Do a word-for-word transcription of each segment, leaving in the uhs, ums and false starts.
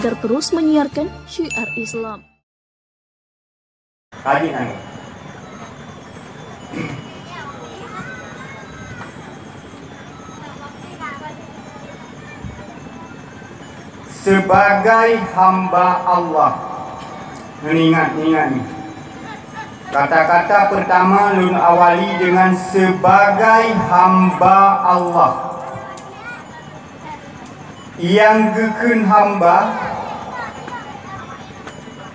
agar terus menyiarkan syiar Islam. Rajin anggô. Sebagai hamba Allah. Ingat, ingat ni. Kata-kata pertama lôn awali dengan sebagai hamba Allah. Nyang geukheun hamba,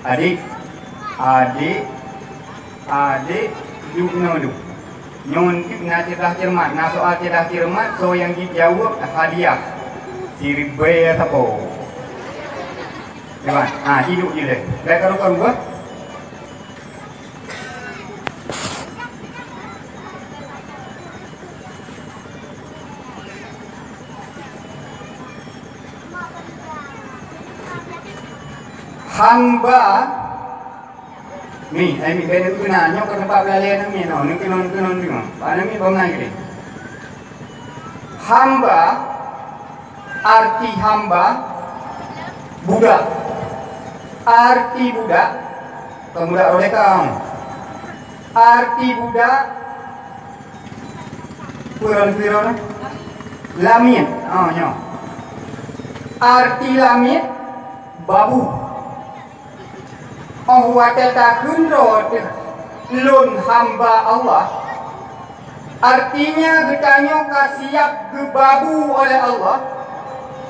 adik, adik, adik, duek nyoe dulu. Nyoe na ceudah cermat, na soal ceudah cermat, soe nyang jijaweueb hadiah siribèe sapo. Cermat, ha, jiduek jileh. Bèk karu-karu, ha? Hamba ni, ai mi bèk neukeunan, nyoe keu teumpat peulalèe nami nyoe, neukeunan, neukeunan, neukeunan. Bak nami bangai geude. Hamba, arti hamba, budak. Arti budak, bukan budak merdeka. Arti budak, Peuron-peuron lamiet. Oh, nyoe. Arti lamiet, babu. Oh, watèe takheun droe teuh lôn hamba Allah. Artinya, geutanyoe ka siap geubabu oleh Allah.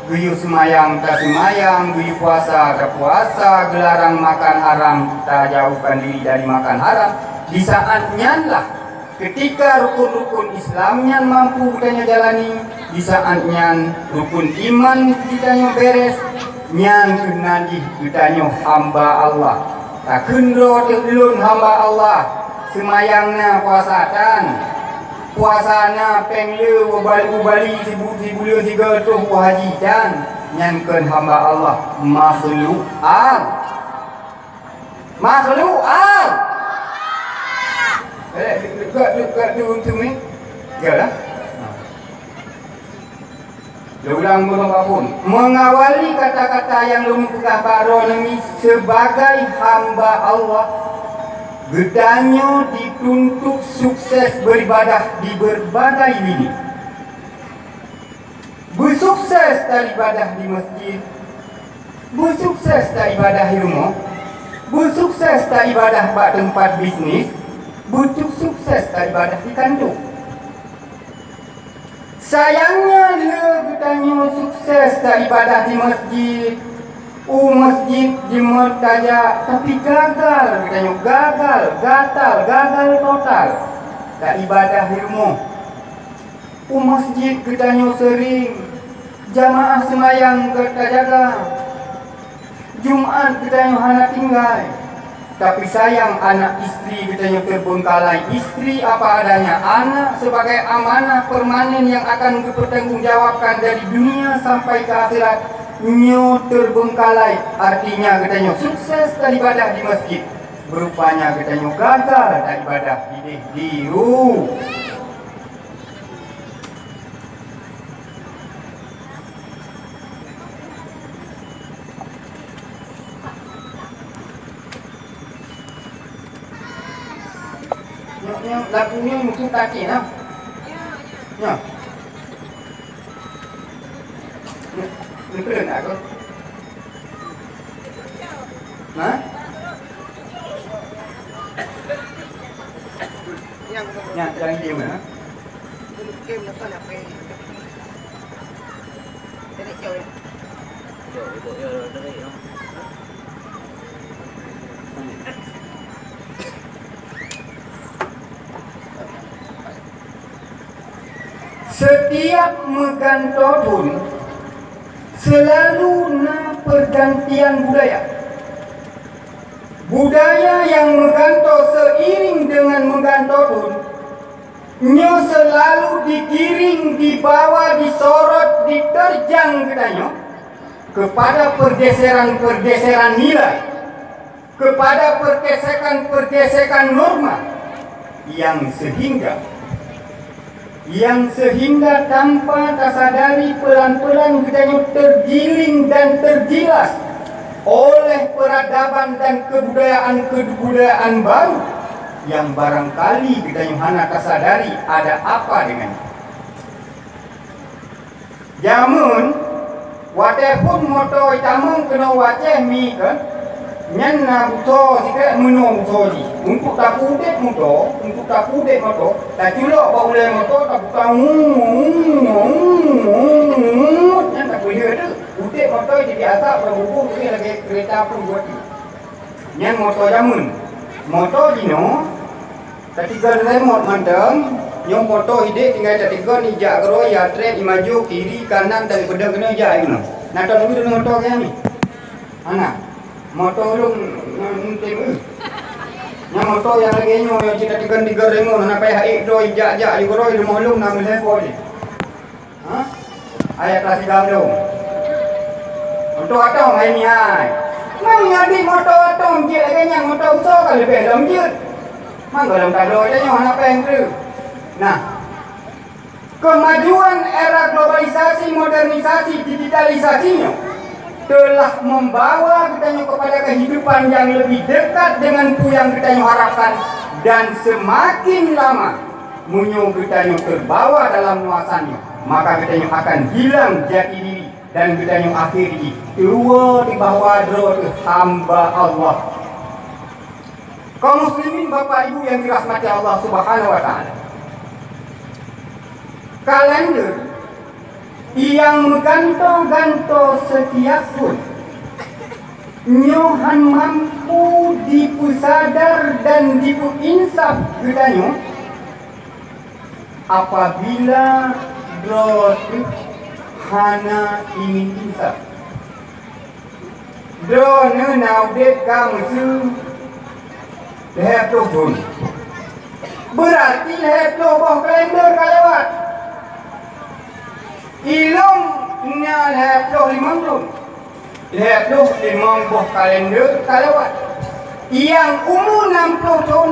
Geuyue seumayang taseumayang, geuyue puasa tapuasa, geularang makan haram, tajauhkan diri dari makan haram. Di saat nyan lah, ketika rukun-rukun Islam nyan mampu geutanyoe jalani, di saat nyan rukun iman geutanyoe bèrèh, nyan keunan jih geutanyoe hamba Allah. Takheun droe teuh lôn hamba Allah, seumayang na puasa tan. Puasa na péng le, ubali-ubali sibu-, sibuleuen sigoe troh u haji, dan nyan kon hamba Allah, makhluk Allah. Makhluk Allah. Eh, dekat, dekat tu, tu ni. Yalah. Lôn ulang bunoe bak phon. Mengawali kata-kata nyang lôn peugah bak droeneuh nyoe, sebagai hamba Allah, geutanyoe dituntut sukses beribadah di berbagai lini. Beusukses taibadah di masjid, beusukses taibadah di rumoh, beusukses taibadah bak teumpat bisnis, beusukses taibadah di kantô. Sayangnya, lé geutanyoe sukses taibadah di masjid, u masjid jeuet tajak, tapi gagal geutanyoe, gagal, gatal, gagal total taibadah di rumoh. U masjid geutanyoe seuring, jamaah seumayang gèt tajaga. Jumat geutanyoe hana tinggai, tapi sayang anak istri geutanyoe teubengkalai. Istri apa adanya, anak sebagai amanah permanen yang akan geupeutanggungjawabkan dari dunia sampai ke akhirat, nyoe teubengkalai. Artinya geutanyoe sukses taibadah di masjid, beurupanya geutanyoe gagal taibadah di, di, di ru-, Nyoe, nyoe, lagu nyoe mungkin takè, nah. Nyoe. Nyoe, nyoe keuleuen aku. Hah? Nyan, nyang di mana? Setiap meugantoe thôn, seulalu na pergantian budaya. Budaya nyang meugantoe seiring deungon meugantoe thôn, nyoe seulalu digiring, dibawa, disorot, diterjang geutanyoe kepada pergeseran-pergeseran nilai, kepada pergesekan-pergesekan norma yang sehingga, yang sehingga tanpa tasadari pelan-pelan geutanyoe tergiling dan tergilas oleh peradaban dan kebudayaan-kebudayaan baru yang barangkali geutanyoe hana tasadari ada apa dengannya. Jameun, watée phon moto jitamong keunoe u Aceh mi kan, nyan na busoe sikrek meunoe busoe jih. Untuk tapeuudeb moto, untuk tapeuudeb moto, taculok bak ulée moto, taputang, nyan tapeulheueh teuk. Udeb moto jibi asap, bak bubur lagée keureta pun buet jih. Nyan moto jameun. Moto jinoe, tatigon remot mantong, nyoe moto idek tinggai tatigon ijak keudroe, ya trek, imaju, kiri, kanan, dan peudeueng keunoe ijak keunoe. Na ton ureueng moto keu nyan? Hana. Moto ulôn ngon tem eu. Nyan moto nyang lagée nyoe, nyang cit tatigon tigon remot, hana payah ék droe ijak-jak, ijak keudroe, rumoh lôn na meuleupah jih. Ha? Ayat kelas tiga puluh. Untuk atong hai mihai. Ngon nyadi moto atong jeuet lagée nyan moto usoe ka leubeh lom jeuet. Mangga lom talo aja nyoe hana péng tu. Nah, kemajuan era globalisasi, modernisasi, digitalisasi nyoe telah membawa geutanyoe kepada kehidupan yang lebih dekat dengan peue nyang geutanyoe harapkan dan semakin lama Meunyoe geutanyoe teubawa dalam nuasa nyoe, maka geutanyoe akan hilang jati diri dan geutanyoe akhé jih teuwoe di bahwa droe teuh hamba Allah. Kaum muslimin, Bapak Ibu yang dirahmati Allah Subhanahu wa Taala, kalender nyang meugantoe-gantoe setiap phon nyoe hán mampu jipeusadar dan jipeuinsaf geutanyoe apabila droe teuh hana ingin insaf. Droeneuh na udeb ka miseue lhée ploh thon. Beurati lhée ploh boh kalender ka lewat. Ilôn na lhée ploh limong thon. Lhée ploh limong boh kalender ka lewat. Nyang umu nam ploh thon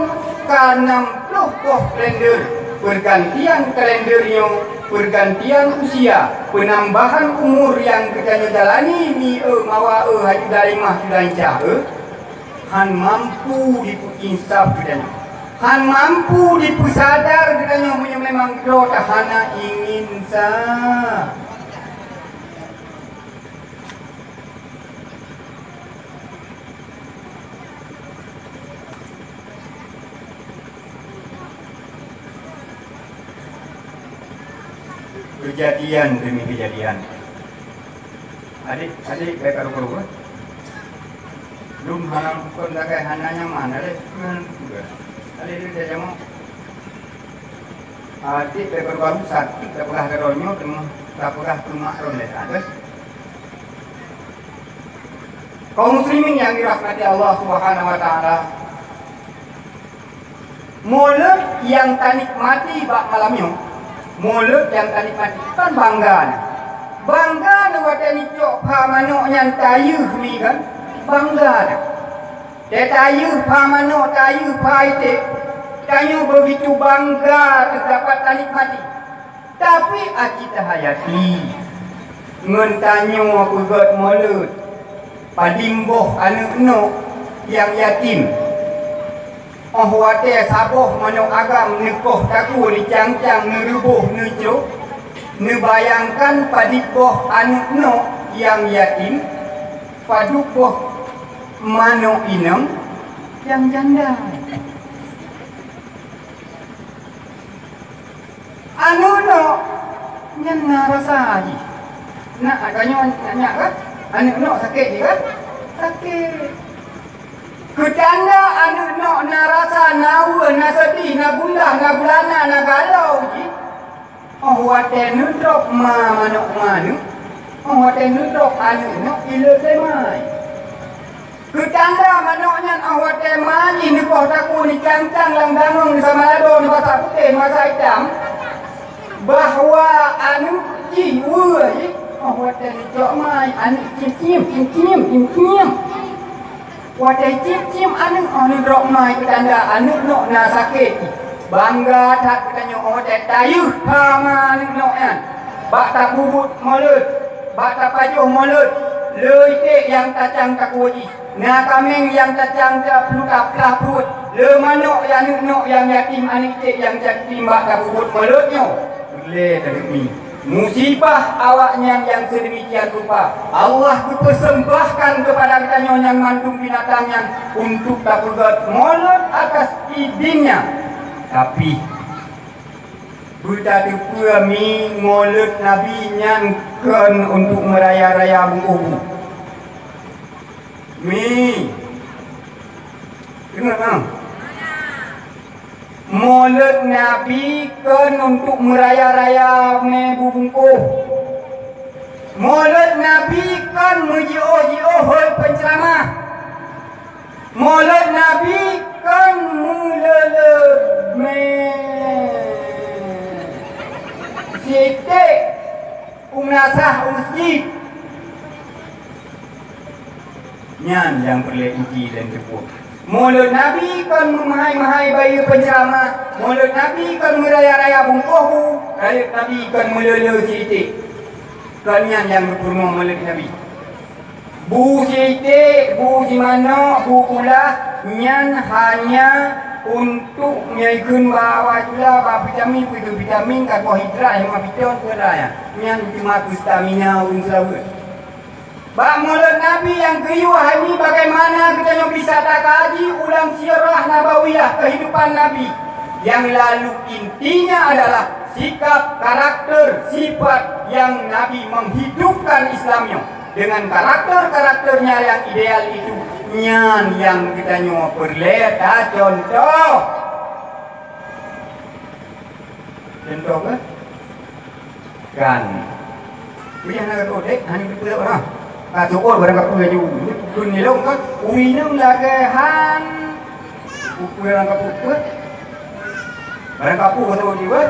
ka nam ploh boh kalender. Peurgantian kalender nyoe, peurgantian usia, peunambahan umur nyang geutanyoe jalani mi eu mawa eu haju darimah sudah incah eu, hán mampu jipeuinsaf geutanyoe. Hán mampu jipeusadar geutanyoe meunyoe memang droe teuh hana ingin sa. Keujadian demi keujadian. Adik, adik, bèk karu-karu, eh. Lôn hana bukon sagai hana nyaman, adik. Adik, adik, bèk karu-karu, sakét tapeugah keudroe nyoe teuma tapeugah keu mak droe lé, adik. Kaum muslimin yang dirahmati Allah Subhanahu wa Taala, mulod nyang tanikmati bak malam nyoe, mulod nyang tanikmati kan bangga na. Bangga na watèe neucok pha manok nyan tayeuh mi kan, bangga na. Tayeuh pha manok, tayeuh pha iték, tanyoe beugitu bangga teudapat tanikmati. Tapi aci tahayati ngon tanyoe peugöt mulod, padum boh aneuk nok nyang yatim. Óh watèe saboh manok agam neukoh takue, neucang-cang, neureuboh, neucrok, neubayangkan padum boh aneuk nok nyang yatim, padum boh manok inong nyang janda. Aneuk nok nyan na rasa jih. Nak, tanyoe nyak kan? Aneuk nok sakét jih kan? Sakét. Keutanda aneuk nok na rasa, na weueh, na seudeh, na gundah, na gulana, na galau jih. Óh watèe neudrop ma manok ma nyoe, óh watèe neudrop aneuk nyoe ileuet lé ma. Keutanda manok nyan óh watèe ma jih neukoh takue, neucang-cang lam danong, neusama lado, neubasak putéh, neubasak itam, bahwa aneuk jih weueh jih, óh watèe neucok ma, aneuk ciem-ciem, ciem-ciem, ciem-ciem. Watèe ciem-ciem aneuk óh neudrop ma, keutanda aneuk nyoe na sakét. Bangga that geutanyoe óh watèe tayeuh pha ma aneuk nyoe nyan. Bak tapeubuet mulod, bak tapajoh mulod, Le iték nyang tacang takue jih, na kaméng nyang tacang tapluta plah pruet, le manök nyang neuk-neuk nyang yatim, aneuk iték nyang yatim bak tapeubuet meulot nyoe. Peureulée taneuk mi. Musibah awaknyan nyang seudemikian rupa, Allah geupeuseumbahkan keupada geutanyoe nyang mandum binatang nyan untuk tapeugét meulot atas idin nyan. Tapi, beutateupeue mi, meulot Nabi nyan kon untuk meuraya-raya bungkôh bu. Mi. Deungoe, ha? Meulot Nabi kon untuk meuraya-raya mé bubungkôh. Meulot Nabi kon meujiôh-jiôh hôi peunceuramah. Meulot Nabi kon meuleuleumé siték u meunasah u meuseujid. Nyan nyang peureulée uji dan teupeue. Meulot Nabi kon meumeuhai-meuhai bayeue peunceuramah, meulot Nabi kon meuraya-raya bungkôh bu, rayeuk Nabi kon meuleuleue siték. Kon nyan nyang geupeurunoe meulot Nabi. Bu siték, bu simanök, bu kulah, nyan hanya untuk meunyoe kheun bak awak tula, bak vitamin, peue vitamin, karbohidrat, hema piton, peue nyan. Nyan cuma keu stamina ureuëng seulaweuet. Bak meulot Nabi nyang geuyue hai nyoe, bagaimana geutanyoe bisa takaji u lam sirah nabawiyah keuhidupan Nabi, nyang lalu intinya adalah sikap, karakter, sifat nyang Nabi menghidupkan Islam nyoe. Dengan karakter-karakternya yang ideal itu, nyan nyang geutanyoe peureulée tacontoh. Contoh ke? Kan. Payah na geutot, eh, hana geupeu ha. Ka tu'oh barang kapeue laju. Pun nilong kan, ureueng inong lagèe han. Upeue barang kapeue. Barang kapeue kata ureueng jiwa.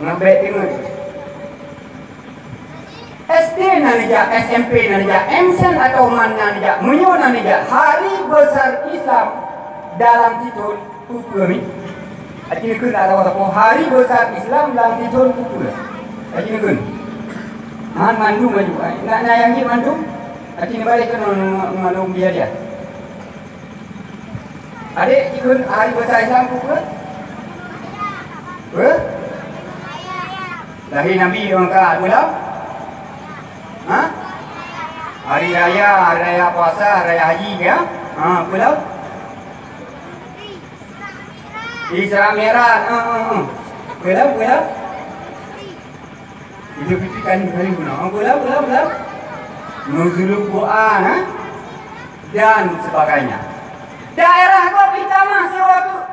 Ngabek teungoh. S D na neujak, S M P na neujak, M S N atau man na neujak, meunyoe na neujak Hari Besar Islam dalam sithon, peue-peue mi? Aci neukheun na tawa sapo Hari Besar Islam dalam sithon, peue-peue? Aci neukheun. Man mandum laju ai. Nak na nyang jeuet mandum? Aci neubalek keunoe ngon lôn bri hadiah. Adek, ikheun Hari Besar Islam peue-peue? Peue? Lahé Nabi di Mekah, peue lom? Ha? Hari raya, hari raya puasa, hari raya haji, ya? Ha, peue lom? Isra Mi'raj, ha, ha, ha. Peue lom, peue lom? Idul Fitri kali, kali guna. Ha, peue lom, peue lom, peue lom? Nuzulul Quran, ha? Dan sebagainya. Daerah gob itamah siuroe teuk.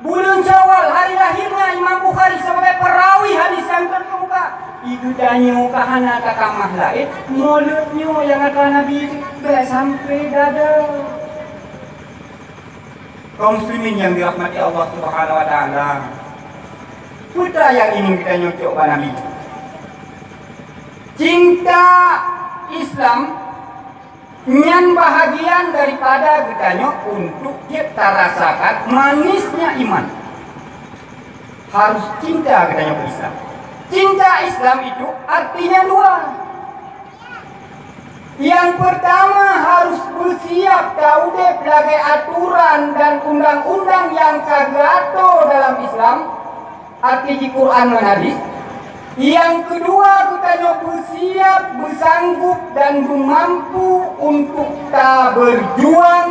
Buleuen Syawal, hari lahirnya Imam Bukhari sebagai perawi hadis yang terkemuka. Itu tanyoe ka hana tatamah laén, mulod nyoe nyang atra Nabi itu bèk sampai dada. Kaum muslimin yang dirahmati Allah Subhanahu wa taala. Peue nyang ingin geutanyoe cok bak Nabi? Cinta Islam nyan bahagian daripada geutanyoe untuk jeuet tarasakan manisnya iman. Harus cinta geutanyoe keu Islam. Cinta Islam itu artinya dua. Yang pertama, harus beusiab taudeb lagèe aturan dan undang-undang nyang ka geuato dalam Islam, arti jih Quran ngon hadis. Nyang keudua, geutanyoe beusiab, beusanggup dan beumampu untuk tabeujuang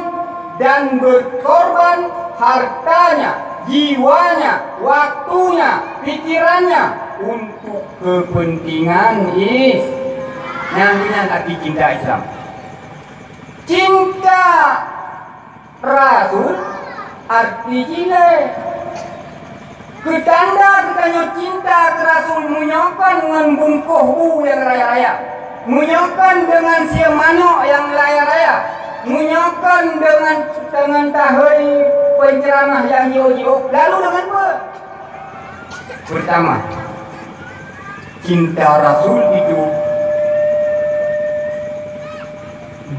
dan berkorban hartanya, jiwanya, waktunya, pikirannya untuk kepentingan is-, nyan, nyan arti cinta Islam. Cinta Rasul arti jih lé. Keu tanda geutanyoe cinta keu Rasul, meunyoe kon ngon bungkôh bu nyang raya-raya, meunyoe kon deungon sie manok nyang raya-raya, meunyoe kon deungon, deungon tahôi peunceuramah nyang jiôh-jiôh, lalu deungon peue? Pertama, cinta Rasul itu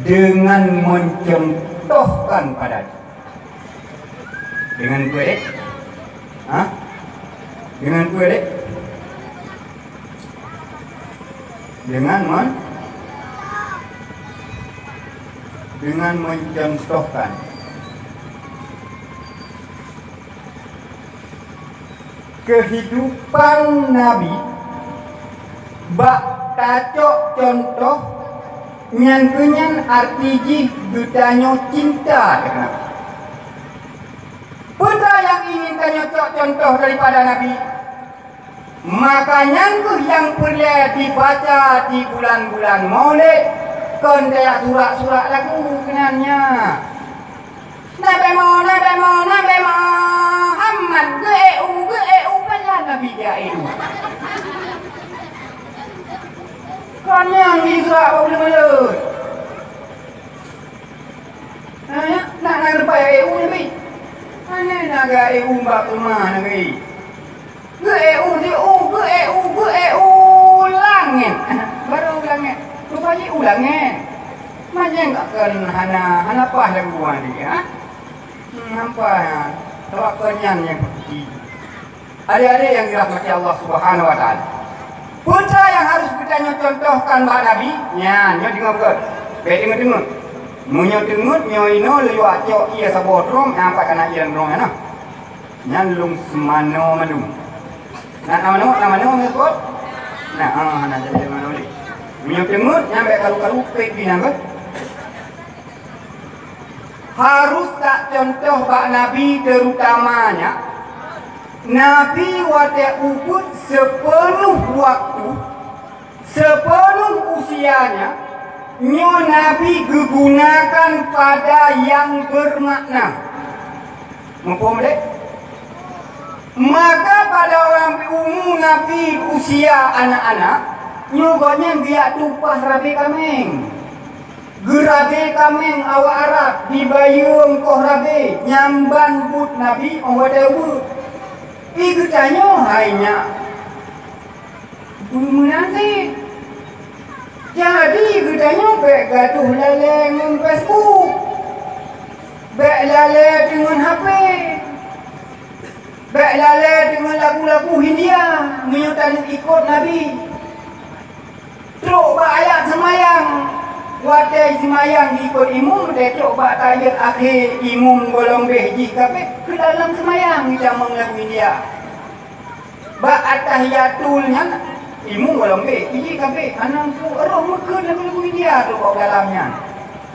dengan mencontohkan pada, dengan peue, dek? Ha? Dengan peue, dek? Dengan men-, dengan mencontohkan kehidupan Nabi bak tacok contoh, nyan keuh nyan arti jih geutanyoe cinta teuh Nabi. Peue nyang ingin tanyoe cok contoh daripada Nabi? Maka nyan kheueh nyang peureulée dibaca di bulan-bulan Maulid, kon teuyak surak-surak lagu keunan nyan. Nabi Mo, Nabi Mo, Nabi Muhammad, geu-eu, geu-eu, pajan Nabi geu-eu. Kon nyang di surak bak buleuen-buleuen. Hah, nak na rupa ya eu Nabi? Hana na ga eu bak teuma Nabi. Geu-eu di u, geu-eu, geu-eu langét. Baru langét. Rupanya u langét. Manyang akan hana, hana paih lagu nyan, ha? Hmm, nampak, ha? Sebab kau nyan nyang peuti. Adik-adik nyang dirahmati Allah Subhanahu wa Taala. Peue nyang harus geutanyoe contohkan bak Nabi? Nyan, nyoe deungoe beutôi. Bék deungoe-deungoe. Meunyoe deungoe, nyoe inoe lôn yue cok ié saboh drom, nyang pat kana ié lam drom nyan, nah. Nyan lôn seumanoe mandum. Nak na manoe, na manoe meunyoe seupôt? Nah, ah, hana jadi manoe lé. Meunyoe deungoe, nyan bék karu-karu pék binan beuh. Harus tacontoh bak Nabi, teurutamanya Nabi watée ubit sipeunoh waktu, sipeunoh usianya, nyoe Nabi geugunakan pada nyang beumakna. Muphom lé? Maka pada umu Nabi usia anak-anak, nyoe gobnyan geujak tumpah rabe kaméng. Geurabe kaméng awak Arab, dibayeue eungkoh rabe, nyang ban buet Nabi óh watée ubit. I geutanyoe hai nyak, beumeunan cit. Jadi geutanyoe bék gadôh lalée ngon Facebook, bék lalée deungon H P. Bék lalée deungon lagu-lagu Hindia meunyoe taneuk ikot Nabi. Trok bak ayat seumayang. Watée seumayang ikot imum, watée trok bak tahiyat akhé, imum gohlom béh jih ka bék keu dalam seumayang jitamong lagu Hindia. Bak at-tahiyatul nyan, imum gohlom béh, jih ka bék, hana roh meukheun lagu-lagu Hindia trok bak dalam nyan.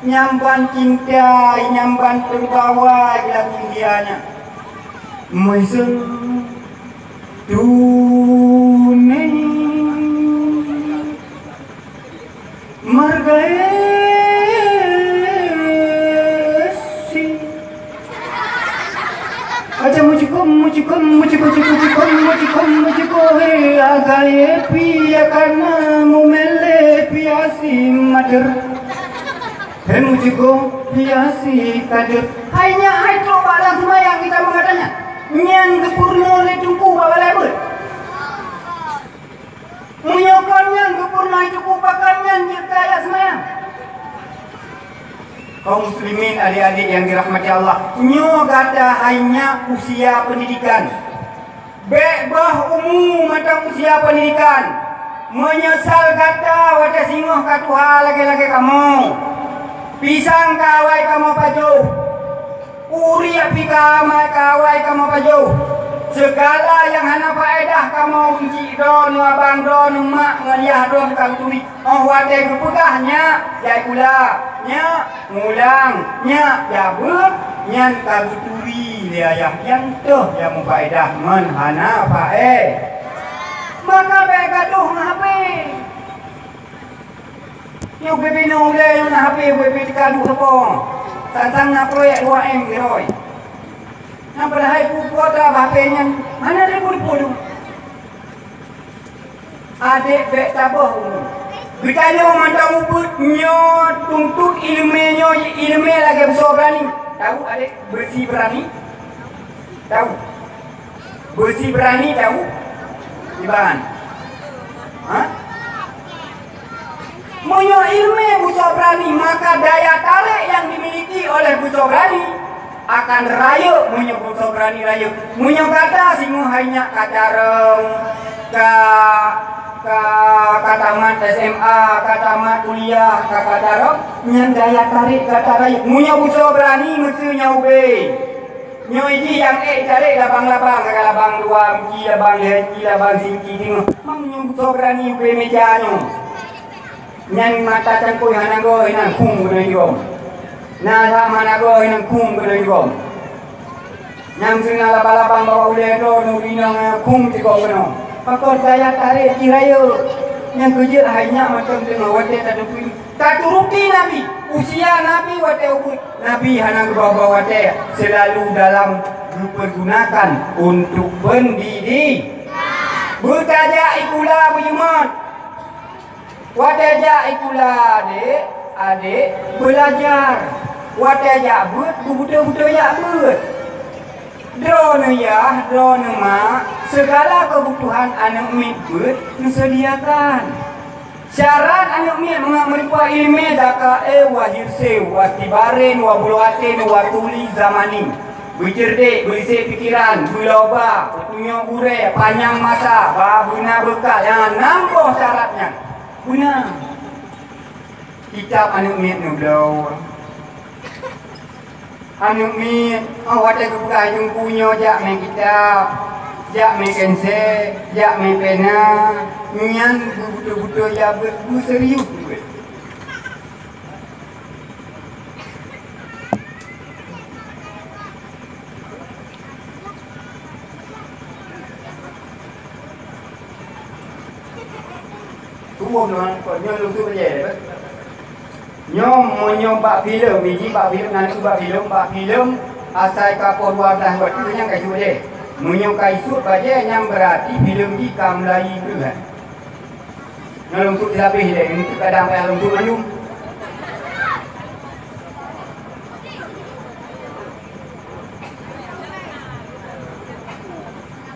Nyang ban cinta, nyang ban teubawa lagu Hindia nyan. Meuseue tunéh margae si. Aja mucukum, mucukum, mucukum, mucukum, mucukum, mucukum, he, agae pi ya kana mumele pi asi mater. He mucuko, hiasi kadeuk. Hai nyak, hai trok bak lam seumayang geutanyoe meukatanyan. Nyan geupeurunoe lé Teungku bak balée beuet. Meunyoe kon nyan geupeurunoe lé Teungku, pakon nyan jeuet keu ayat seumayang? Kaum muslimin, adik-adik nyang dirahmati Allah, nyoe gata hai nyak usia pendidikan. Bék boh umu mantong usia pendidikan. Meunyeusal gata watée singoh ka tuha lagée-lagée kamoe. Pisang ka awai kamoe pajoh. Uriek pih ka amai ka awai kamoe pajoh. Sigala nyang hana faedah kamoe euncik droeneuh, abang droeneuh, mak ngon yah droeneuh ka geuturi. Óh watée geupeugah nyak, jai kula, nyak, ngulang, nyak, jabeuet, nyan ka geuturi lé ayah nyang toh nyang mufaedah ngon hana fae-, maka bék gadôh ngon H P. Nyoe ubé-bé nyoe ulée nyoe na H P, ubé-bé teuka duek sapo. Sang-sang na proyek dua M keudroe. Nyang padahai peue kuota bak H P nyan hana teupeue-peue. Adék bék taböh ulôn. Geutanyoe mantong ubit nyoe tuntut iéleumé nyoe, iéleumé lagée beusoe beurani. Tahu adék beusi beurani? Tahu? Beusi beurani tahu? Iban. Ha? Meunyoe iéleumé beusoe beurani, maka daya tarek nyang dimiliki oleh beusoe beurani akan rayeuk meunyoe beusoe beurani rayeuk. Meunyoe gata singoh hai nyak ka carông, ka Ka, ka tamat S M A, ka tamat kuliah, ka, ka tarok, nyan daya tarik gata rayeuk. Meunyoe beusoe beurani, meuseu nyoe ubé. Nyoe jih nyang ék tarék labang-labang, ka labang dua inci, labang lhèe inci, labang siinci teungoh. Meunyoe beusoe beurani ubé méja nyoe. Nyan mata cangkôi hana goe, hana khum keunoe jigom. Na lam hana goe, hana khum keunoe jigom. Nyang seunang laba-labang bak ulèe droeneuh inong, eh, khum jigom keunoe. Pakon daya tarék jih rayeuk. Nyang keujeuet hai nyak mantong teungoh watèe tateupeue. Taturuti Nabi, usia Nabi watèe ubit. Nabi hana geuba-ba watèe, seulalu dalam geupeurgunakan untuk pendidik. Beutajak ikula beujeumat. Watèe jak ikula adék, adék beulajar. Watèe jak beuet, beubeutôi-beutôi jak beuet. Droeneuh yah, droeneuh mak, seugala keubutuhan aneuk miet beuet neuseudiakan. Syarat aneuk miet mangat meurumpok ileumèe zaka, eh, wa hirsin, wa istibarin, wa buluhatin, wa tuli zamanin. Beuceurdek, beulisek pikeran, beuloba, peutunyok gurèe, panyang masa, ba beuna beukal. Nyan nam boh syarat nyan. Beuna. Kitab aneuk miet neubloe. Aneuk miet, oh, watèe geupeugah teungku nyoe jak mè kitab, jak mè pensel, jak mè pena, nyan beubeutôi-beutôi jak beuet, beuserius beuet. Tuwoe nyoe, nyoe lôn seuôt bajèe, beuh. Nyoe, meunyoe bak filem, biji bak filem, nan bak filem, bak filem, asai ka poh dua blah watèe nyan ka seuôt bajèe. Meunyoe ka seuôt bajèe, nyan beurati filem jih ka mulai beuh. Nyoe lôn seuôt silabeh lé, nyoe kadang payah lôn seuôt mandum.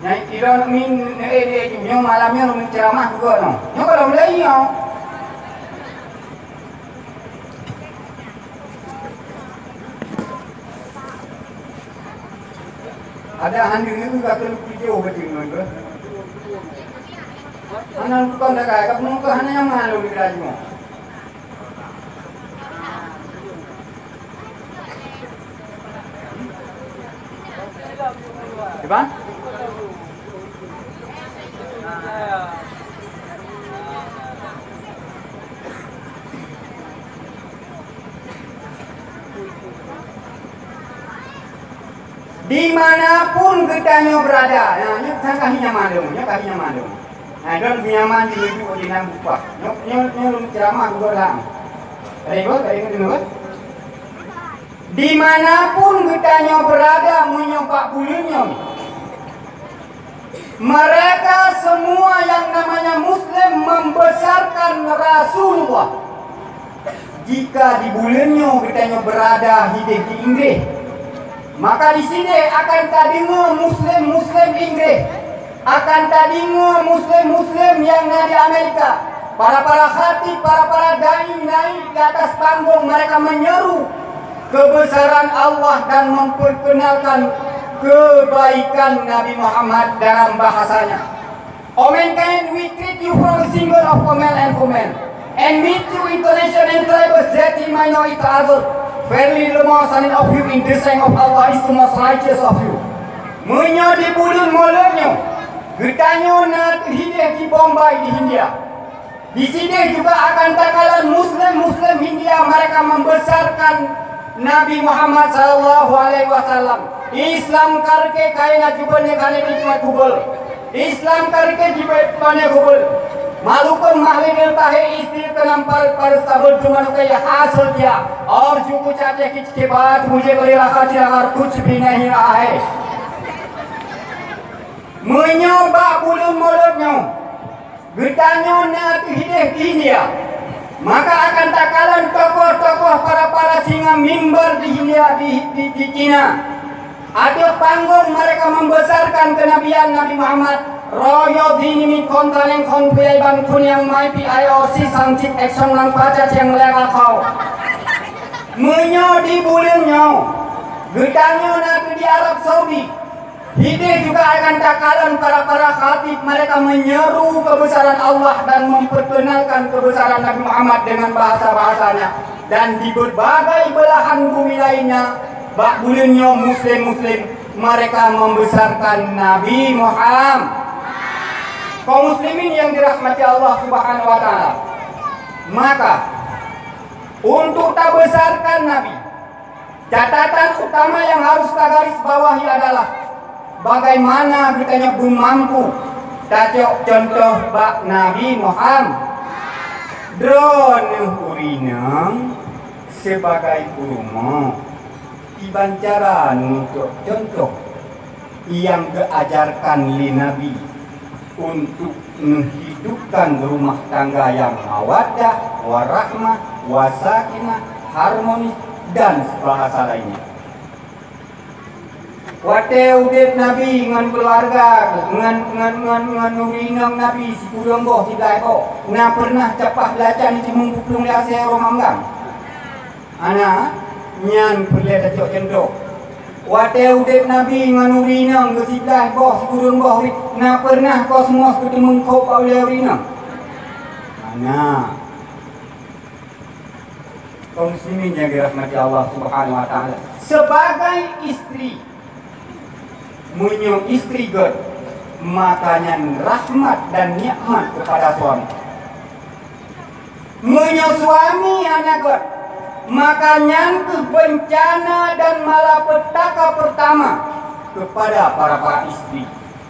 Nyan ilôn min, eh, eh, nyoe malam nyoe lôn ceramah juga nyoe. Nyoe kalau mulai nyoe. Ada handeng itu kata lu tujuh betul nyoe. Hana bukan dah kaya, kamu ke hana yang malu di kerajaan. Iban? Dimanapun geutanyoe beurada, nah, nyoe ka hi nyaman lom, nyoe ka hi nyaman lom. Nah, don nyaman di meujeuet di nan bupah. Nyoe, nyoe, nyoe lôn ceramah dua lam. Tadi apa? Tadi apa? Dimanapun geutanyoe beurada meunyoe bak buleuen nyoe, mereka semua yang namanya Muslim membesarkan Rasulullah. Jika di buleuen nyoe geutanyoe beurada hideh di Inggréh, maka di sideh akan tadeungoe Muslim-Muslim Inggréh. Akan tadeungoe Muslim-Muslim nyang na di Amerika, para-para khatib, para-para dai naik di atas panggung, mereka menyeru kebesaran Allah dan memperkenalkan kebaikan Nabi Muhammad dalam bahasanya. Omen kain, we treat you from a single of command and command. And meet you international and tribal that he might know each other. Verily, the most honored of you in the sight of Allah is the most righteous of you. Meunyoe di buleuen Molot nyoe, geutanyoe na teuhideh di Bombay di India. Di sideh juga akan takalon Muslim-Muslim India, mereka membesarkan Nabi Muhammad sallallahu alaihi wasallam. Islam karke kaina jubane kane di kubul. Islam karke jubane kubul. Malukum mahli tahe isti kenam par par sabul cuma kai hasil dia. Aur juku cate kic ke baat mujhe bali rakha thi agar kuch bhi nahi raha hai. Meunyoe bak buleuen Molot nyoe, geutanyoe na teuhideh di India, maka akan takalon tokoh-tokoh para-para singa mimbar di India di, di, di China. Ateueh panggung mereka membesarkan kenabian Nabi Muhammad. Royo dini mi kontra leng kon puyai ban kunyang mai pi ayo si sangcit action nang paca ciang lera kau. Meunyoe di buleuen nyoe, geutanyoe na di Arab Saudi. Hideh juga akan takalon para-para khatib, mereka menyeru kebesaran Allah dan memperkenalkan kebesaran Nabi Muhammad dengan bahasa-bahasanya. Dan di berbagai belahan bumi lainnya, bak buleuen nyoe muslim-muslim, mereka membesarkan Nabi Muhammad. Kaum muslimin yang dirahmati Allah Subhanahu wa Ta'ala, maka untuk tabesarkan Nabi, catatan utama yang harus tagaris bawahi adalah bagaimana geutanyoe beumampu tacok contoh bak Nabi Muhammad. Droeneuh ureueng inong sibagai peurumoh, kiban cara neucok contoh nyang geuajarkan lé Nabi untuk menghidupkan rumah tangga yang mawaddah, warahmah, wasakinah, harmonis, dan bahasa lainnya. Watée udeb Nabi ngon keuluwarga, ngon, ngon, ngon, ngon ureueng inong Nabi sikureueng boh, siblaih boh, na peureunah capah beulacan jiteumeung buklueng lé asée roma unggang? Hana, nyan peureulée tacok contoh. Watée udeb Nabi ngon ureueng inong geusiblaih boh, sikureueng boh, na peureunah kosmos geuteumeung khôb bak ulée ureueng inong? Hana. Kaum muslimin yang dirahmati Allah Subhanahu wa Ta'ala, sebagai istri, meunyoe istri göt, maka nyan rahmat dan nikmat kepada suami. Meunyoe suami hana göt, maka nyan keuh beuncana dan malapetaka pertama kepada para-para istri.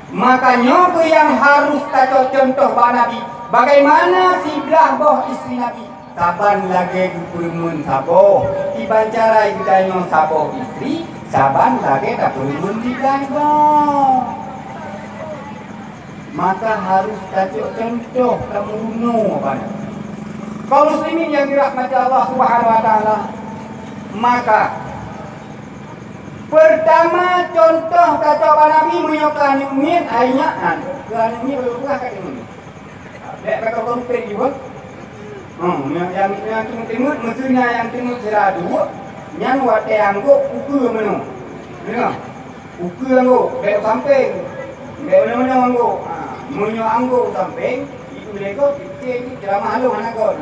Maka nyoe keuh nyang harus tacok contoh bak Nabi, bagaimana siblaih boh istri Nabi. Saban lagée geupeureumeun saboh, kiban cara geutanyoe saboh istri, saban lagée tapeureumeun siblaih boh. Maka harus tacok contoh tameurunoe bak Nabi. Kaum muslimin yang dirahmati Allah Subhanahu wa Ta'ala, maka pertama contoh tacok bak Nabi meunyoe keu aneuk miet, hai nyak, na, keu aneuk miet beupeugah ka deungoe. Bék bak kau keumpén jih, beuh. Hmm, nyang, nyang, nyang timut-timut, meuseu na nyang timut sira duek, nyan watée anggôk ukeue meunoe. Deungoe. Ukeue anggôk, bék sampéng. Bék meunoe-meunoe anggôk. Ha, meunyoe anggôk sampéng, itu lé gob, itu, itu ceramah lôn hana kon.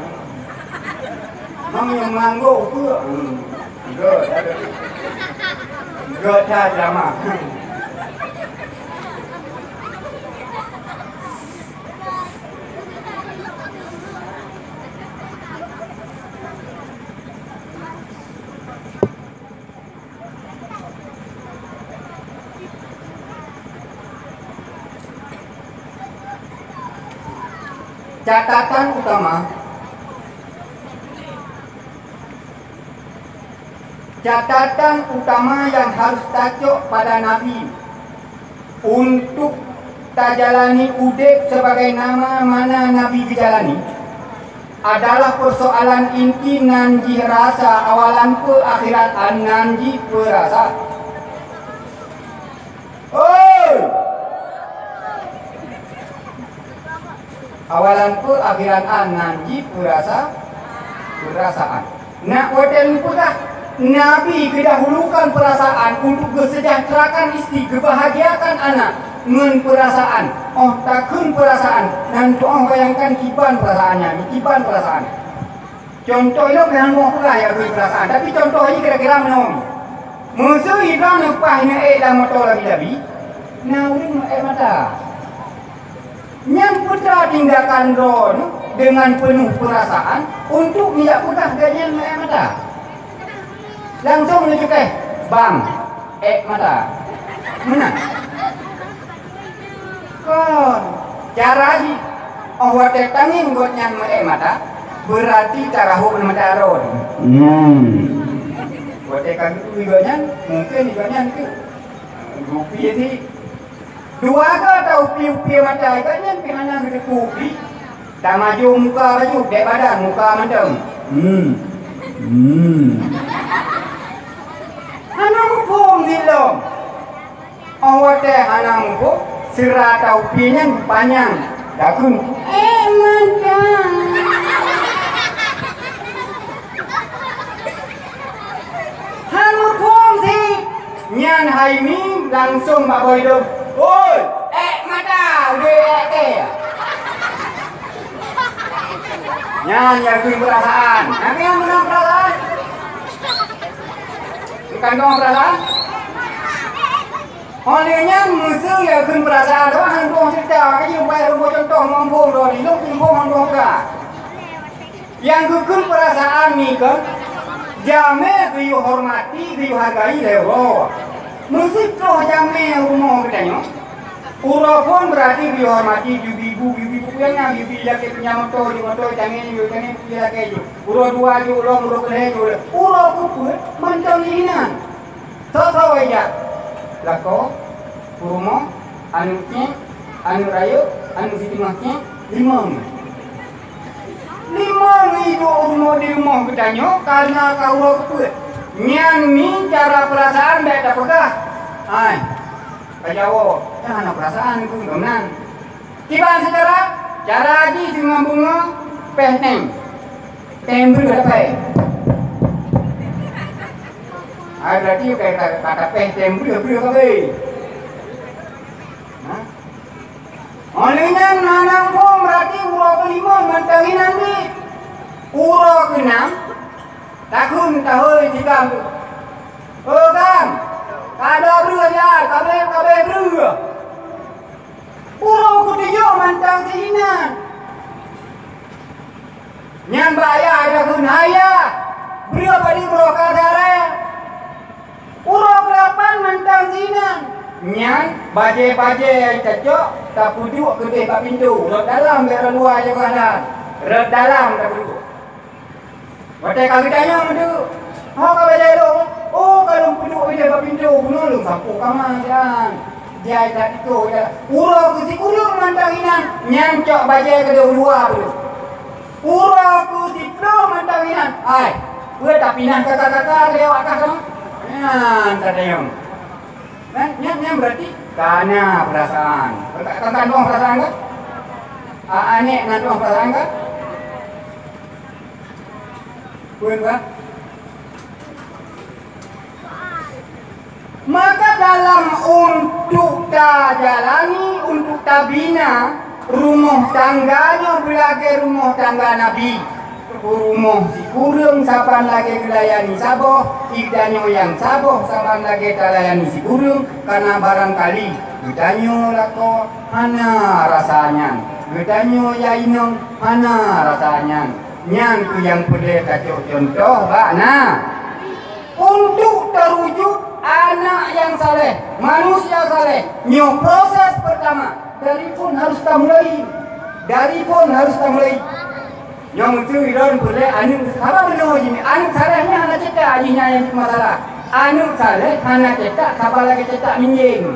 Meunyoe anggôk ukeue, hmm, göt, göt that ceramah. Catatan utama, catatan utama yang harus tacok pada Nabi untuk tajalani udeb sebagaimana Nabi geujalani adalah persoalan inti nan jih rasa, awalan peue akhirat an nan jih peurasa. Oi! Awalan peue akhirat an nan jih peurasa, peurasaan. Nak watée neupeugah, Nabi geudahulukan peurasaan untuk geusejahterakan istri, geubahagiakan anak ngon peurasaan. Óh takheun peurasaan, nan tu'oh bayangkan kiban peurasaan nyan, kiban peurasaan. Contoh nyoe keuhai lôn peugah ya keu peurasaan, tapi contoh jih kira-kira meunoe. Meuseu droeneuh paih neuék lam moto labi-labi, na ureuëng neuék mata. Nyan peue tindakan droeneuh deungon peunoh peurasaan untuk neujak peugah gobnyan meuék mata. Langsong neucukéh, "Bang, ék mata." Meunan. Kon, cara jih, óh watée tangieng gobnyan meuék mata, beurati tarahôk mata droeneuh. Hmm. Watée ka geuturi gobnyan, mungken gobnyan keu geupi jih. Dua goe ta-upi-upi mata gobnyan pih hana geuteupeue upi. Tamaju muka bacut, dek badan muka mantong. Hmm. Hmm. Hana muphom silom. Óh watée hana muphom, sira ta-upi nyan panyang. Takheun, "Eh, mantong." Hana muphom sit. Nyan hai mim, Langsung bak boh idong, "Oi, ék mata, udeb ék kée." Nyan nyang kheun peurasaan. Nyang kheun meunan peurasaan. Bukan kau peurasaan? Óh lheueh nyan meuseu nyang kheun peurasaan, wah, han boh cerita, ka jeuet bak rumoh contoh muphom droe nyoe, lôn muphom han boh ka. Nyang geukheun peurasaan nyoe kan, jamé geuyue hormati, geuyue hargai lé uroe. Meuseutoh jamé rumoh geutanyoe, uroe phon beurati geuyue hormati, geuyue bi bu, geuyue bi bu nyang na, geuyue bi lakée punya moto, jeuet moto, tangieng jeuet tangieng, geuyue lakée jeuet. Uroe dua jeuet lom, uroe keulhèe jeuet lom. Uroe keupeue mantong jih inan. Soe-soe jak? Lakoe, peurumoh, aneuk cék, aneuk rayeuk, aneuk siteungoh cék, limong. Limong iduek rumoh di rumoh geutanyoe kareuna ka uroe keupeue. Nyan mi cara peurasaan bèk tapeugah, "Hai, ka jawoe, nyan hana peurasaan keu gobnyan." Kiban cara, cara jih singoh beungoh péh tém. Tém breueh dapée. Ai, berarti ka, ka, ka tapéh tém breueh-breueh kabeh. Nah. Óh lheueh nyan hana muphom, berarti uroe keulimong mantong inan jih. Uroe keunam, takheun tahôi tikam. "Oh, Kang, kada breueh ya, kabeh, kabeh breueh." Uroe keutujoh mantong sinan. Nyan bak ayah takheun, "Hai yah, breueh padum roh ka saré." Uroe keulapan mantong sinan. Nyan bajée-bajée nyang tacok tapeuduek keudeh bak pintoe. Rot dalam bèk rot luwa jaga that. Rot dalam tapeuduek. Watèe ka geutanyong teuk, "Ho ka bajèe lôn?" "Oh, ka lôn peuduek bajèe bak pintoe, bunoe lôn sapoh kama sian." Jai that iko, jai. Uroe keu sikureueng mantong inan, nyan cok bajèe keudeh u luwa beudôh. Uroe keu siplôh mantong inan, "Ai, peue tapinah kaka-kaka lewat kah kamoe?" Nyan tatanyong. Nyan, nyan, nyan berarti kana peurasaan. Ka, ka, ka, ka, peurasaan kan? A, aneuk na peurasaan kan? Peue, Pak? Maka dalam untuk tajalani, untuk tabina rumoh tangga nyoe beulagèe rumoh tangga Nabi. Rumoh sikureueng saban lagèe geulayani saboh, geutanyoe nyang saboh saban lagèe talayani sikureueng, karena barangkali geutanyoe lakoe hana rasa nyan, geutanyoe ya inong hana rasa nyan. Nyan keuh nyang peureulèe tacok cuntoh bak na. Untuk teuwujud aneuk nyang saleh, manusia saleh, nyoe proses pertama, dari phon harus tamulai. Dari phon harus tamulai. Nyoe meuteue ilôn peureulèe aneuk, haba meunoe jih, aneuk saleh nyan hana cetak jih nyan nyang masalah. Aneuk saleh hana cetak, saba lagèe cetak minjeng.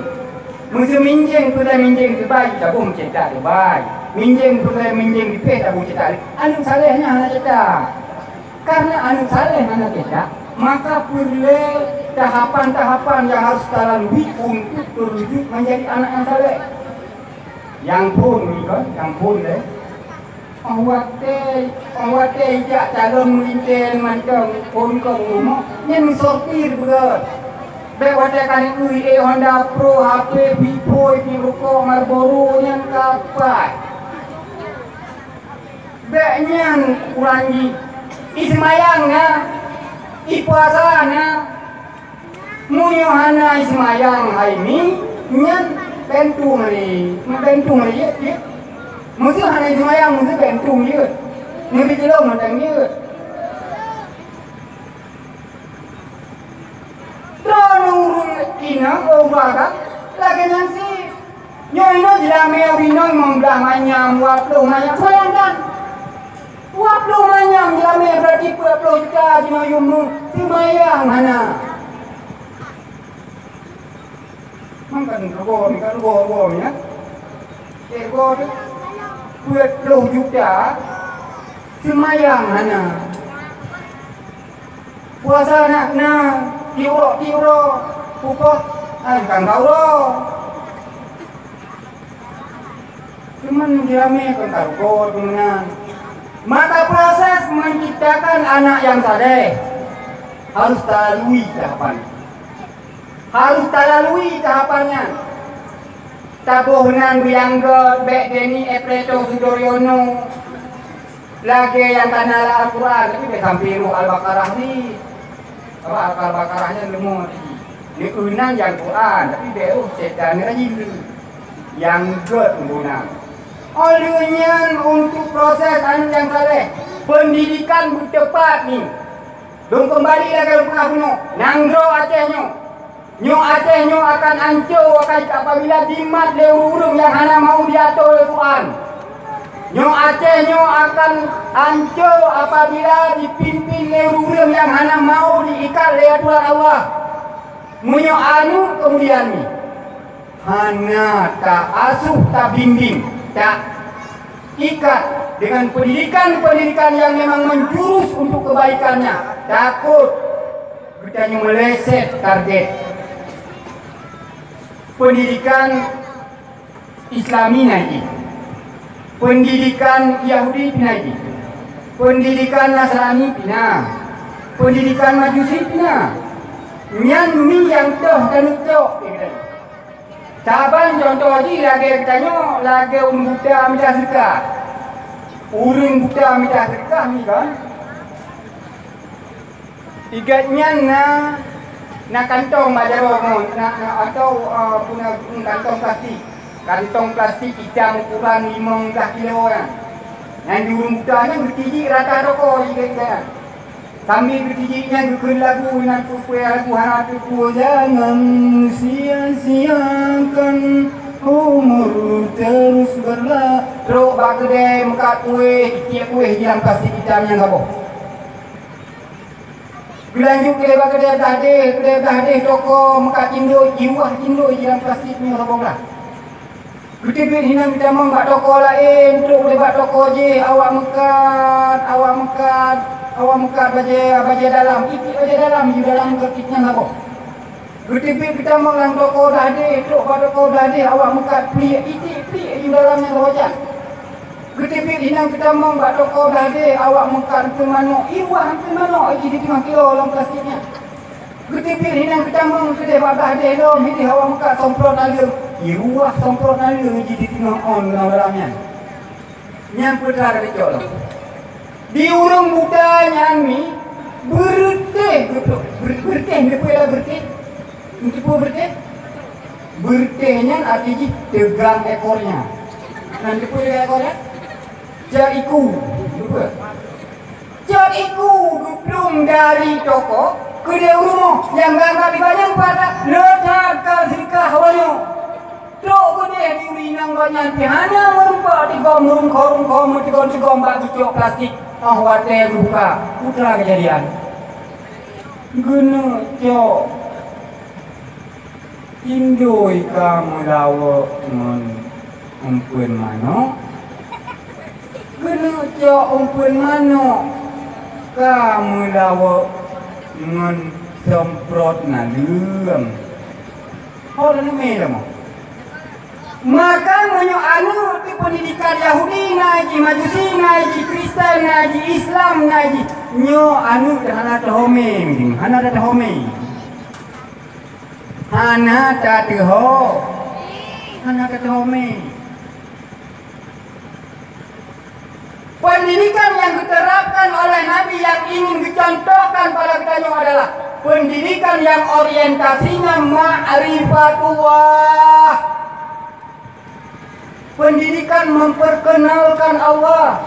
Meuseu minjeng peureulèe minjeng teubai, taboh meucetak teubai. Minjeng peureulèe minjeng dipéh, taboh cetak. Aneuk saleh nyan hana cetak. Karena aneuk saleh hana cetak, maka peureulèe tahapan-tahapan nyang harus talalui untuk teuwujud manjadi aneuk nyang saleh. Nyang phon nyoe kan, nyang phon lé. Óh watèe, óh watèe ijak calon meulintèe mantong phon keu rumoh, nyan sopir beugèt. Bèk watèe ka neukui ék Honda Pro, H P, Vivo, ék rukok Marlboro nyan ka pat. Bèk nyan uroe jih, iseumayang na, ipuasa na. Meunyoe hana iseumayang hai mi, nyan bèk tueng lé, bèk tueng lé jeuet, jeuet. Meuseu hana iseumayang, meuseu bèk tueng jeuet. Meuseu jilom mantong jeuet. Droeneuh ureueng inong, oh, bah ka, lagèe nyan cit. Nyoe inoe jilamé ureueng inong limong blah manyam, dua ploh manyam. Bayangkan, dua ploh manyam jilamé, berarti peuet ploh juta jinoe yum, seumayang hana. Mangkan rugoe, mangkan rugoe, rugoe, ya. Eh, rugoe tu, peuet ploh juta, seumayang hana. Puasa na, na, tiep uroe, tiep uroe, pupuk, ai, kan ka uroe. Cuman diramé kan ka rugoe meunan. Maka proses menciptakan anak yang saleh harus talalui tahapan. Harus talalui tahapan nyan. Taboh nan beuyang gét, bék Denny Epretto Sudoryono lagée nyang kana lam Al-Quran, tapi bék sampoe roh Al-Baqarah ni. Sabab Al-Baqarah nyan leumô teuji. Neueu nan nyang Quran, tapi bék roh syaitan rajin tu. Nyang gét guna. Óh lheueh nyan, untuk proses aneuëk nyang saleh, pendidikan beuteupat ni. Lôn keumbali lagée lôn peugah bunoe, nanggroe Aceh nyoe. Nyoe Aceh nyoe akan ancô akai apabila jimat lé ureuëng nyang hana mau jiatoe lé Tuhan. Nyoe Aceh nyoe akan ancô apabila jipimpin lé ureuëng nyang hana mau jiikat lé atoran Allah. Meunyoe aneuëk keumudian nyoe hana taasuh, tabimbing, taikat dengan pendidikan-pendidikan yang memang menjurus untuk kebaikannya, takot geutanyoe meuleset target. Pendidikan Islami na jih, pendidikan Yahudi pih na jih, pendidikan Nasrani pih na, pendidikan Majusi pih na. Nyan mi nyang toh taneuk cok. Saban contoh jih lagée geutanyoe, lagée ureuëng buta mita seudeukah. Ureuëng buta mita seudeukah mi kan? Igat nyan na, na kantong bak jaroe ngon, na, na, atau, eh, puna, hmm, kantong plastik. Kantong plastik itam ukuran limong blah kilo nyan. Nyan di ureuëng buta nyan geutijik rata toko igat nyan. Sambil geutijik nyan geukheun lagu, nyan peue lagu hana teupeue, "Jangan sia-siakan umur terus berla-," Trok bak keudè meukat kueh, itiek kueh jilam plastik itam nyan saboh. Geulanjut keudè bak keudè blah deh, keudè blah deh toko meukat cindoi, jiwah cindoi jilam plastik nyoe saboh blah. Geuteubiet hinan geutamong bak toko laén, trok lé bak toko jih, awak meukat, awak meukat, awak meukat bajée, bajée dalam, itiek bajée dalam, yu dalam meukat nyan saboh. Geuteubiet geutamong lam toko blah deh, trok bak toko blah deh, awak meukat pliek, itiek pliek yu dalam nyan saboh jak. Geuteubiet hinan geutamong bak toko blah deh, awak meukat eunteuk manok, iwah eunteuk manok jih di teungoh kilo lam plastik nyan. Geuteubiet hinan geutamong keudeh bak blah deh lom, hideh awak meukat somprot naleueng, iruwah somprot naleueng jih di teungoh ôn lam dalam nyan. Nyan peue teuma tacok lom. Di ureuëng buta nyan mi, beureutéh geutrok. Ber-, beureutéh, neuteupeue lah beureutéh? Neuteupeue beureutéh? Beureutéh nyan arti jih teugang ekornya. Nan teupeue teugang ekornya? Cot iku. Teupeue? Cot iku geuplueng dari toko keudeh u rumoh nyang gagah dibanyan pada le that ka seudeukah awaknyoe. Trok keudeh di ureuëng inong gobnyan pih hana meureumpok tigom meurungkho-rungkho meutigom-tigom bak geucok plastik. Óh watée geubuka, peue teuma keujadian? Geuneuk cok. Indoi ka meulawok ngon umpeuen manok. Geuneuk cok umpeuen manok ka meulawok ngon semprot naleueng. Ho leuneumé lom. Maka meunyoe aneuëk teupeundidikan Yahudi na jih, Majusi na jih, Kristen na jih, Islam na jih, nyoe aneuëk hana teuhomé, hana teuhomé. Hana tateuho-, hana tateuhomé. Pendidikan yang diterapkan oleh Nabi yang ingin dicontohkan pada geutanyoe adalah pendidikan yang orientasinya ma'rifatullah. Pendidikan memperkenalkan Allah.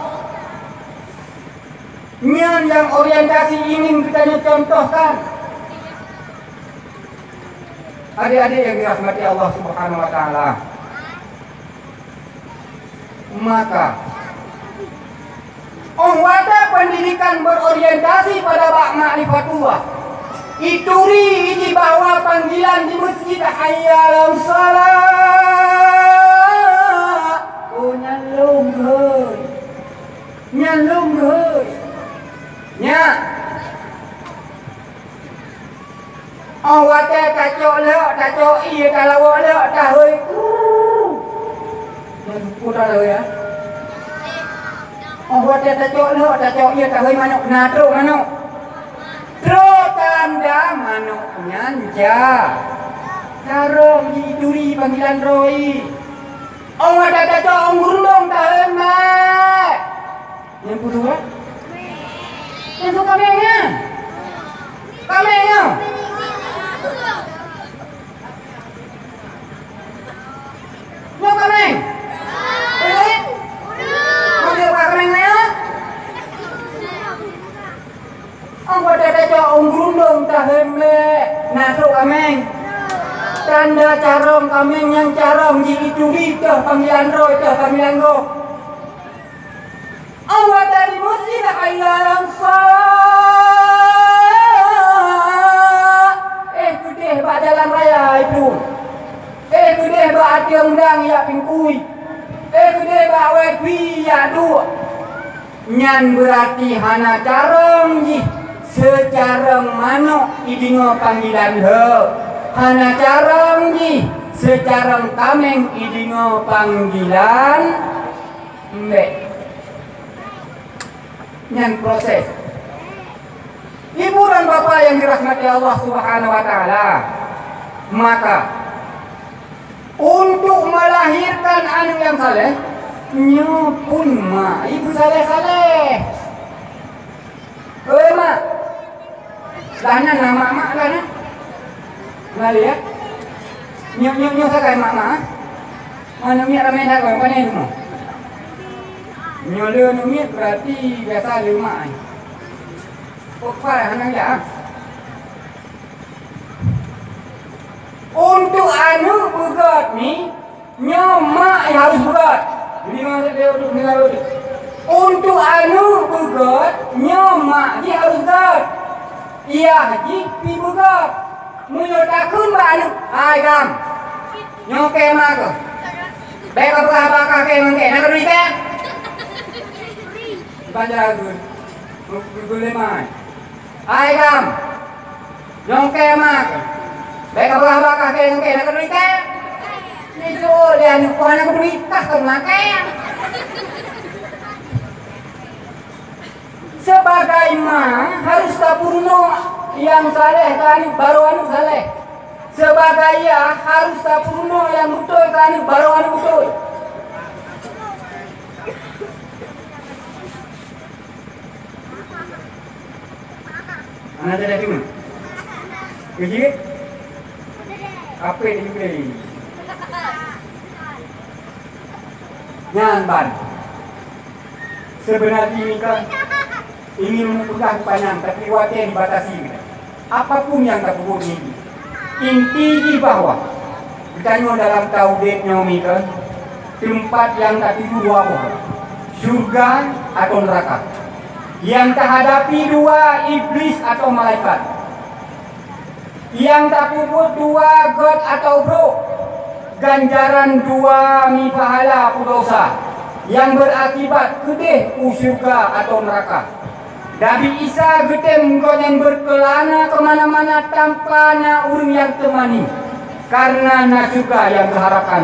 Nyan nyang orientasi ingin geutanyoe contohkan. Adik-adik yang dirahmati Allah Subhanahu wa Taala. Maka, óh watée pendidikan berorientasi pada bak ma'rifatullah, ituri jih bahwa panggilan di masjid, "Hayya 'alas shalah." Oh, nyan lom geuhôi. Nyan lom geuhôi. Nyan. Óh watée tacok lhok, tacok ié, talawok lhok, tahôi, "Kru." Nyan peue tahôi, ya? Óh watée tacok lhok, tacok ié, tahôi manok, na trok manok. Trok tanda manok nyan jak. Carông jituri panggilan roh i. Ong watèe tacok ong gurundong taheun mè. Nyang peue dua? Nyang su kaméng nyan. Kaméng nyoe. Nyoe kaméng. Eh? Nyoe kaméng nyoe? Ong watèe tacok ong gurundong taheun mè, na trok kaméng. Tanda carông kaméng nyang carông jituri teuh panggilan roh, teuh panggilan gob. Ong watèe di meuseujid hayya 'alas shalah. Eh, keudeh bak jalan raya itu. Eh, keudeh bak ateueng dang jak pingkui. Eh, keudeh bak wifi jak duek. Nyan beurati hana carông jih seucarông manok ideungoe panggilan lheueh, hana carông jih seucarông kaméng ideungoe panggilan mbek. Nyan proses. Ibu dan bapak yang dirahmati Allah Subhanahu wa Ta'ala, maka untuk melahirkan aneuk nyang saleh, nyoe pun mak ibu saleh-saleh. Oi mak, lah nyan na mak-mak lah nyan. Nah, lihat. Nyoe, nyoe, nyoe sagai mak-mak, ah. Mana miet ramé that, oh, pandai tu, noh. Nyoe le aneuk miet, berarti biasa le mak, eh. Oh, kuat, hana jak, ah. Untuk aneuk beugöt ni, nyoe mak nyang harus beugöt. Jadi, maksud dia untuk mengalu tu. Untuk aneuk beugöt, nyoe mak jih harus göt. Yah jih pi beugöt. Meunyoe takheun bak aneuk, "Hai gam, nyoe kèe ma keuh. Bèk ka peugah bak kah kèe ngon kèe, na keuneuk ikèe?" Bukan cara geugeuh. Geugeuh lé mai. Hai gam, nyoe kèe ma keuh. Bèk ka peugah bak kah kèe ngon kèe, na keuneuk ikèe? Neujok lé aneuk, "Peue hana keuneuk ikah keuh makèe?" Sebagai ma, harus tapeurunoe nyang saleh keu aneuk, barô aneuk saleh. Sebagai yah, harus tapeurunoe nyang beutôi keu aneuk, barô aneuk beutôi. Hana teudeungoe? Keujeuet? Kaphé di Jibril. Nyan ban. Seubeuna jih nyoe kan ingin meupeugah panyang, tapi watèe dibatasi. Apapun nyang tapeubuet nyoe, inti jih bahwa geutanyoe dalam taudép nyoe nyoe kan, teumpat nyang tatuju dua boh, syurga atau neuraka. Nyang tahadapi dua, Iblis atau malaikat. Nyang tapeubuet dua, göt atau brôk. Ganjaran dua mi pahala peue desya nyang beurakibat keudeh u syeuruga atawa neuraka. Nabi Isa geutém gobnyan beukeulana keu mana-mana tanpa na ureuëng nyang teumani, kareuna na syeuruga nyang geuharapkan.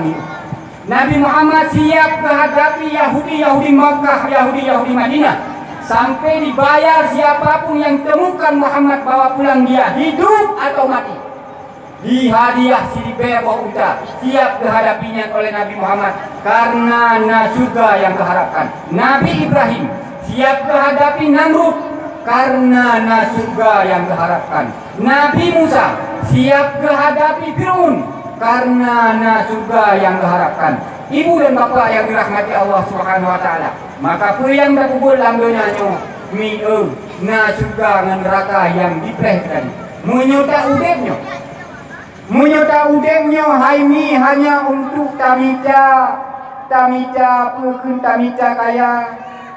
Nabi Muhammad siap geuhadapi Yahudi-Yahudi Makkah, Yahudi-Yahudi Madinah, sampai dibayar siapapun yang temukan Muhammad bawa pulang dia hidup atau mati. Di hadiah siribèe boh unta, siap geuhadapi nyan oleh Nabi Muhammad, kareuna na syeuruga nyang geuharapkan. Nabi Ibrahim siap geuhadapi Namrud, kareuna na syeuruga nyang geuharapkan. Nabi Musa siap geuhadapi Fir'aun, kareuna na syeuruga nyang geuharapkan. Ibu dan bapak yang dirahmati Allah Subhanahu wa Taala, maka peue nyang tapeubuet lam donya nyoe, mi eu, na syeuruga ngon neuraka nyang dipreh tadi. Meunyoe ta udép nyoe, meunyoe ta udép nyoe hai mi hanya untuk tamita, tamita peue kheun, tamita kaya,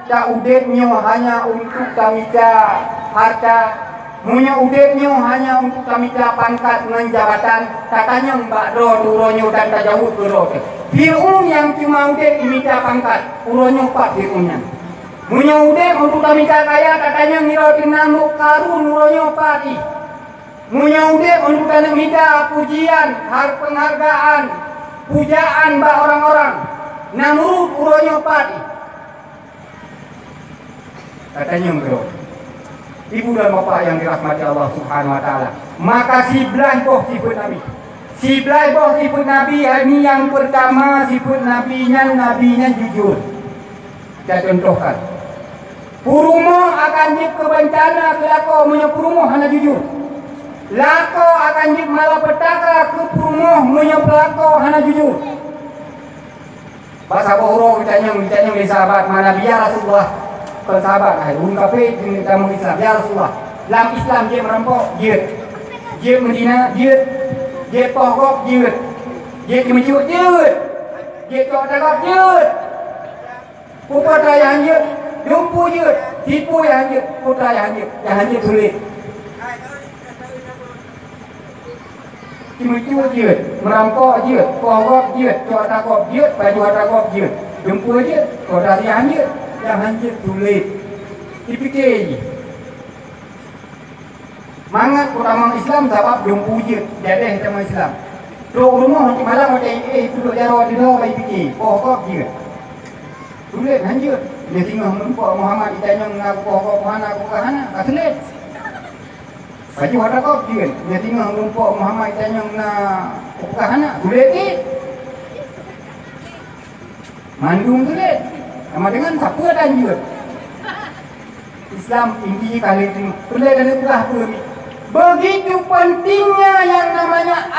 ta udép nyoe hanya untuk tamita harta, meunyoe udép nyoe hanya untuk tamita pangkat ngon jabatan, tatanyong bak droe teuh uroe nyoe dan tajaweueb keu droe teuh. Fir'aun nyang cuma udép mita pangkat, uroe nyoe pat Fir'aun nyan? Meunyoe udép untuk tamita kaya, tatanyong nibak teunang Karun uroe nyoe pat jih? Meunyoe udép untuk taneuk mita pujian, har-, penghargaan, pujaan bak orang-orang, Namrud uroe nyoe pat jih? Tatanyong keudroe. Ibu dan bapak yang dirahmati Allah Subhanahu wa Taala, maka siblaih boh sifeuet Nabi, Siblaih boh sifeuet Nabi, hai nyang peurtama sifeuet Nabi nyan, Nabi nyan jujur. Saya contohkan. Peurumoh akan jeuet keu beuncana keu lakoe meunyoe peurumoh hana jujur. Lakoe akan jeuet malapetaka keu peurumoh meunyoe peulakoe hana jujur. Bak saboh uroe geutanyong, geutanyong lé sahabat, "Man Nabi ya Rasulullah?" Kon sahabat, hai ureuëng kafé, ureuëng agama Islam, "Ya Rasulullah, lam Islam jeuet meurampok?" "Jeuet." "Jeuet meuzina?" "Jeuet." "Jeuet poh gob?" "Jeuet." "Jeuet ceumeucue?" "Jeuet." "Jeuet cok ata gob?" "Jeuet." Peue atra nyang han jeuet? Dumpeue jeuet. Tipu nyang han jeuet. Peue atra nyang han jeuet? Nyang han jeuet tuléh. Ceumeucue jeuet, meurampok jeuet, poh gob jeuet, cok ata gob jeuet, pajoh ata gob jeuet, dumpeue jeuet, peue atra nyang han jeuet? Nyang han jeuet tuléh. Dipike jih. Mangat tamong Islam sabab dumpeue jeuet, jadeh tamong Islam. Trok rumoh nanti malam watée éh peuduek jaroe di luwa bak pike, poh gob jeuet. Tuléh han jeuet. Nyoe singoh meurumpok Muhammad itanyong na poh gob hana, poh gob hana, ka tuléh. Pajoh ata gob jeuet. Nyoe singoh meurumpok Muhammad itanyong na poh gob hana, tuléh cit. Mandum tuléh. Sama dengan sapeue dan jeuet. Islam tinggi kali tu. Tuléh dan peugah peue ni. Begitu pentingnya yang namanya